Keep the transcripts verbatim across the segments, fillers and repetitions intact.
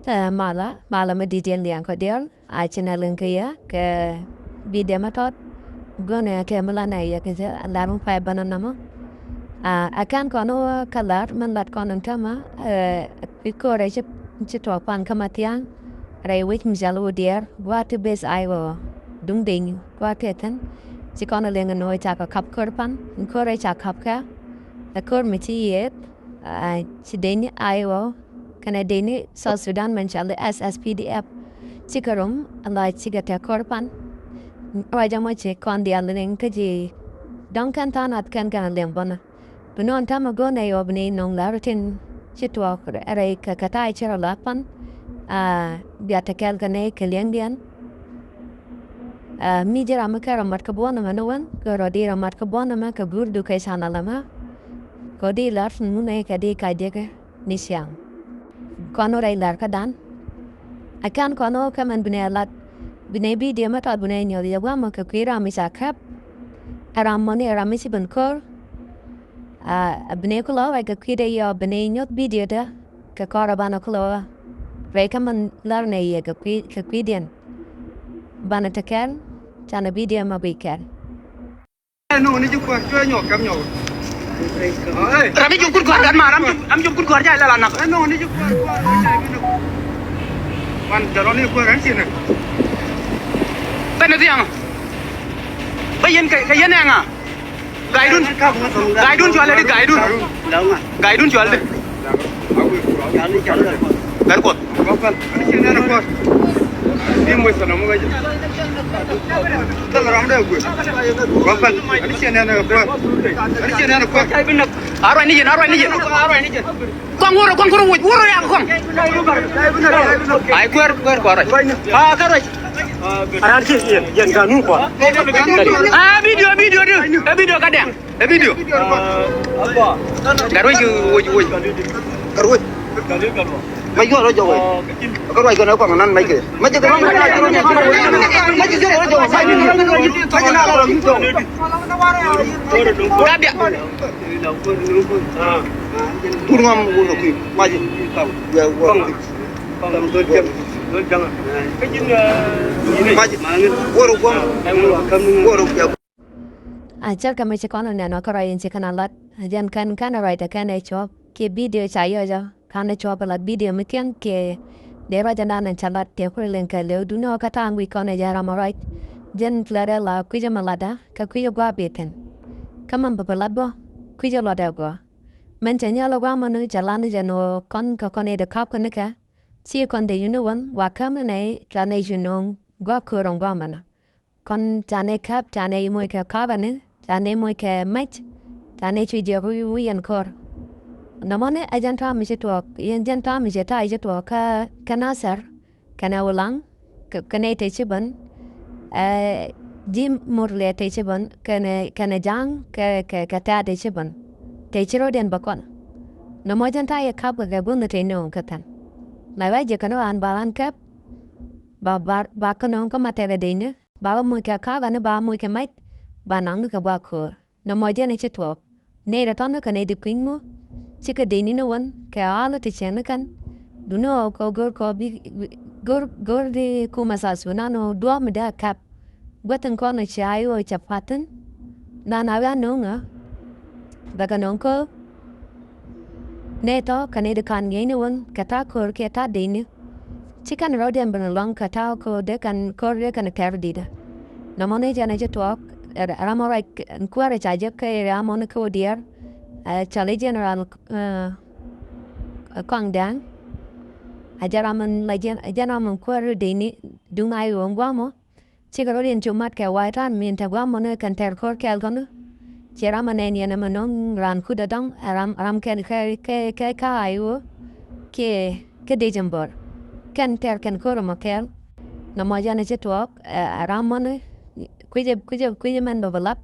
Ɛ, malä, malä mi di̱t yɛn liɛŋ kɔ diɛl, a ci nɛ liŋ kɛ yɛ kɛ bidiö mi tɔt. Gönɛ kɛ mi la nɛ yɛ kɛ jɛ lar mi pay bänä nɔmɔ. A, a kɛn kɔn wä kä lar min lat kɔn in tämɛ, ɛ, i̱ ko̱rɛ ci, ci tuɔɔk pan kä Mathiaŋ. Rɛy wec mi cɔal Udiɛɛr, gua̱a̱th ti beth ay wä duŋ deny gua̱a̱th tëë thi̱n. Ci kɔn liŋ in wä ca kɛ kap ko̱r pan, in ko̱rɛ ca kap kɛ. Ɛ ko̱r mi ci yiëëth, a, ci deny ay wä kɛnɛ deny South Sudan min cɔal i̱ S S P D F. Cikɛ rom ala cikɛ tɛk ko̱r pan. Ruac ɛmɔ ci kɔn diaal liŋ kä ji̱ dɔ̱ŋ kɛn tha̱a̱ŋ nath kɛn kɛn liŋ bänä. Bi nɔn ta̱mɛ go̱o̱r nɛy ɣɔw bi nɛy nöŋ la̱r tin ci tuɔɔk rɛy kɛ kɛ ta̱a̱ ci rɔ la̱a̱k pan. A, bia te kɛɛl kɛ nɛy kɛ li̱eŋdiɛn. A, mi ji̱ ram mi kɛ rɔ mat kɛ buɔ̱n ɛmɛ ni wän kɛ rɔ di rɔ mat kɛ buɔ̱n ɛmɛ kɛ guur dukɛ can ala mɛ. Kɛ di la̱r tin ŋun nɛy kɛ di kac jekɛ ni ciaŋ. Kɔn wä rɛy la̱r kädan. A kɛn kɔn wä kɛ mɛn bi nɛy lat bi nɛy bidio mɛ tɔt bi nɛy nyuɔth yɛ gua̱a̱mɔ kɛ kui̱ ram mi ca käp. Ɛ ram mɔni ɛ ram mi ci ben ko̱r. A, a bi nɛy kulɔ wec kɛ kui̱dɛ yɔ bi nɛy nyuɔth bidio dä kɛ kɔrɛ banɛ kulɔ wä. Rɛy kä mɛn lar nɛy yɛ kɛ kui̱, kɛ kui̱diɛn. Banɛ te kɛl canɛ bidio mɛ guic kɛl. Ram mi jop kut gɔ̱a̱r gat ma, ram jop, ram jop kut gɔ̱a̱r jay lɛl anak. Wan jɛ rɔ ni kuäär ɛn ci nɛ. Bɛn ni thiaŋ. Bä yɛn kɛ, kɛ yɛn ɛŋa. Gaydun. Gaydun cuali di gaydun. Gaydun cuali di. Gat kuɔth. A ruac ni yɛn, a ruac ni yɛn. Kɔŋ wurɔ, kɔŋ kuru wuc, wurɔ ya kɔŋ. Ay kuer, kuer kɔrɔ. A ka ruac. A ran ci yɛn, yɛn ganun kɔn. A bidio, bidio di, a bidio ka dɛŋ. Ɛ bidio. Gat wec, wec, wec. Gat wec. Mec kɛ rɔ jɔk wec. Kä ruac kɛn ɛ kɔaŋ nan mec kɛ. Mec kɛ rɔ jɔk wec. Mec kɛ rɔ jɔk wec. Mec kɛ na rɔ jɔk wec. Gat dia. Tur ŋam wun kui̱. Mac. Wɛ wɛ. Mac. Wä rɔ guam. Wä rɔ guam. A cär kɛ mi ci kɔn ɔ nɛn ɔ kärɔa in ci kɛn a lat. A jɛn kɛn kɛn ruac tɛ kɛn ɛ cuɔp kiɛ bidio ca yɔc ɔ ka̱n ɛ cuɔp ɛ lat bidio mi thiäŋ kiɛ dee ruac ɛn dan ɛn ca lat tëë kuri liŋ kɛ lëë duni ɔ kä ta̱a̱ŋ wi̱c kɔn ɛ jɛ ram ɔ ruac. Jɛn lɛr ɛ la kui̱c ɛmɛ latdä kɛ kui̱c ɛ gua̱a̱p i̱ thi̱n. Kä mɛn bä bä lat bä kui̱c ɛ luɔt ɛ gɔaa. Mɛn cɛ nyɛl ɛ gua̱a̱p mɛn wi cɛ lan ɛ jɛ no̱o̱ kɔn kɛ kɔn i̱ dee kap kɛ nikɛ. Ci kɔn dee yuni wän wa käm ni nɛy ca nɛy ci no̱o̱ŋ gua̱a̱p köör ɛ gua̱a̱p mɛn ɔ. Kɔn canɛ kap, canɛ moc kɛ kapani, canɛ moc kɛ mɛc, canɛ cu jiɛk wi̱i̱ wi̱i̱ yɛn kɔr. Nɔmɔni ɛ jɛn tɔ̱a̱ mi ci tuɔɔk, yɛn jɛn tɔ̱a̱ mi ci ta̱a̱ ci tuɔɔk kä, kä Nathɛr, kɛnɛ Ulaŋ, kɛ, kɛnɛ te ci ben, ɛ, ji̱ Murlɛ te ci ben, kɛnɛ, kɛnɛ Ja̱a̱ŋ, kɛ, kɛ, kɛ tɛ̈t te ci ben. Te ci rɔ̱diɛn bä kɔn. Nɔmɔ jɛn ta̱a̱ yɛ kap kɛ kɛ gua̱n te nööŋ kä thän. La wɛ ji̱ kɛn ɣän ba ɣän kɛp, ba, ba, ba kɛ nööŋ kä ma tɛkɛ dec ni. Ba wä moc kɛ ka̱a̱k ani ba moc kɛ mac ba naŋ ni kɛ gua̱a̱k köör. Nɔmɔ jɛn i̱ ci tuɔɔk nɛy rɛ tɔ̱ni kɛ nɛy di kui̱ny ŋu. Cikɛ dec ni̱n i̱ wän kɛ ɣa̱l i̱ ti cɛn ni kɛn. Duni ɣɔw kɛ go̱r kɔ bi go̱r go̱r di kumɛ South Sudan ɣɔw duɔ̱ɔ̱p mi dee a kap. Guäth in kɔn i̱ cia i̱ ɣɔw cɛ pa̱thi̱n. Nan a wi̱i̱ a no̱o̱ŋ ɣä bɛ kɛ no̱o̱ŋ köör. Nɛy tɔ̱ kɛ nɛy di ka̱n ŋi̱eecni wän kɛ ta̱a̱ köör kiɛ ta̱a̱ decni. Ci kɛn rɔ̱diɛn ben lɔ̱ŋ kɛ ta̱a̱ köör dee kɛn köör dee kɛn tɛr di̱t. Nɔmɔ ni jɛn a ci tuɔɔk ɛ ram ɔ ruac kuäärɛ ca jek kä ɛ ram ɔ ni kä wä diɛɛr. Ɛ cɔl i̱ general ɛ kɔaŋ dɛŋ. A jɛ ram in la jɛn a jɛ ram in kuäär decni duŋ a i̱ ɣöö ŋuamɔ. Cikɛ rɔ̱diɛn cu mat kɛ wa̱i̱ ta̱a̱n min te gua̱a̱mɔni kɛn tɛr ko̱r kɛɛl kɔni. Ciɛ ram ɛ nɛn yɛn ɛmɛ nɔŋ raan kut ɛ dɔ̱ŋ ɛ ram, ram kɛn kɛ, kɛ, kɛ, kɛ kä a i̱ ɣöö kiɛ kä dec in bör. Kɛn tɛr kɛn ko̱r ɛmɔ kɛɛl. Nɔmɔ jɛn ɛ ci tuɔɔk ɛ, ɛ ram mɔni kui̱cɛ, kui̱cɛ, kui̱cɛ mɛn bä bä lat.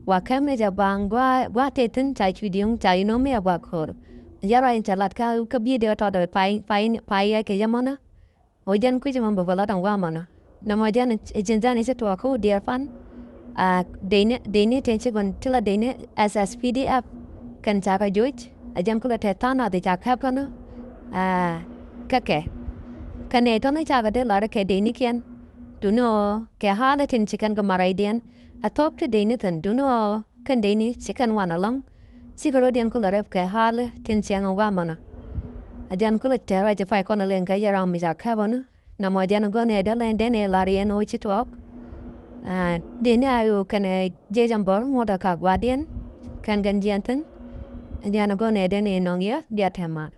Wa kɛm ni jɛ baaŋ gua̱a̱, gua̱a̱ tëë thi̱n ca cui̱ di̱o̱ŋ ca yino̱ mi ɛ gua̱a̱ ko̱r. Jɛ ruac in cɛ lat kä, kä bidio tɔt ɛ pay, pay, pay yɛ kɛ yɛ mɔni. Ɣöö jɛn kui̱c ɛmɔ bä bä lat ɛn gua̱a̱mɔnɔ. Nɔmɔ jɛn ɛ ji̱n jɛn ɛ ci tuɔɔk kä wä diɛɛr pan. A, decni, decni tëë ci gua̱n ti la decni S S P D F. Kɛn ca kɛ joc a jɛn kulɛ tɛth tha̱a̱ŋ nath ca kɛp kɛn. A, kä kɛ. Kɛnɛ tɔ̱ni cakɛ dee lar kɛ dee ni kiɛn. Duni ɣöö kɛ hali tin ci kɛn kɛ maraydiɛn. A thɔɔk ti dee ni thi̱n duni ɣöö kɛn dee ni ci kɛn wan alɔ̱ŋ. Cikɛ rɔ diɛn kulɛ rɛp kɛ hali tin ciɛŋ ɛ wamɔnɔ. A diɛn kulɛ tɛr a ci pay kɔn a lɛŋ kɛ yɛ ram mi ca kɛpɔni. Namɔ jɛn gɔn ɛ dee lɛn den ɛ lar yɛn ɣöö ci tuɔɔk. Dee ni a ɣöö kɛnɛ jiɛc ɛn bɔr ŋuɔ̱t a ka gua̱diɛn. Kɛn kɛn jiɛn thi̱n. Jɛn gɔn ɛ den ɛ nɔŋ yɛ diat tɛmar.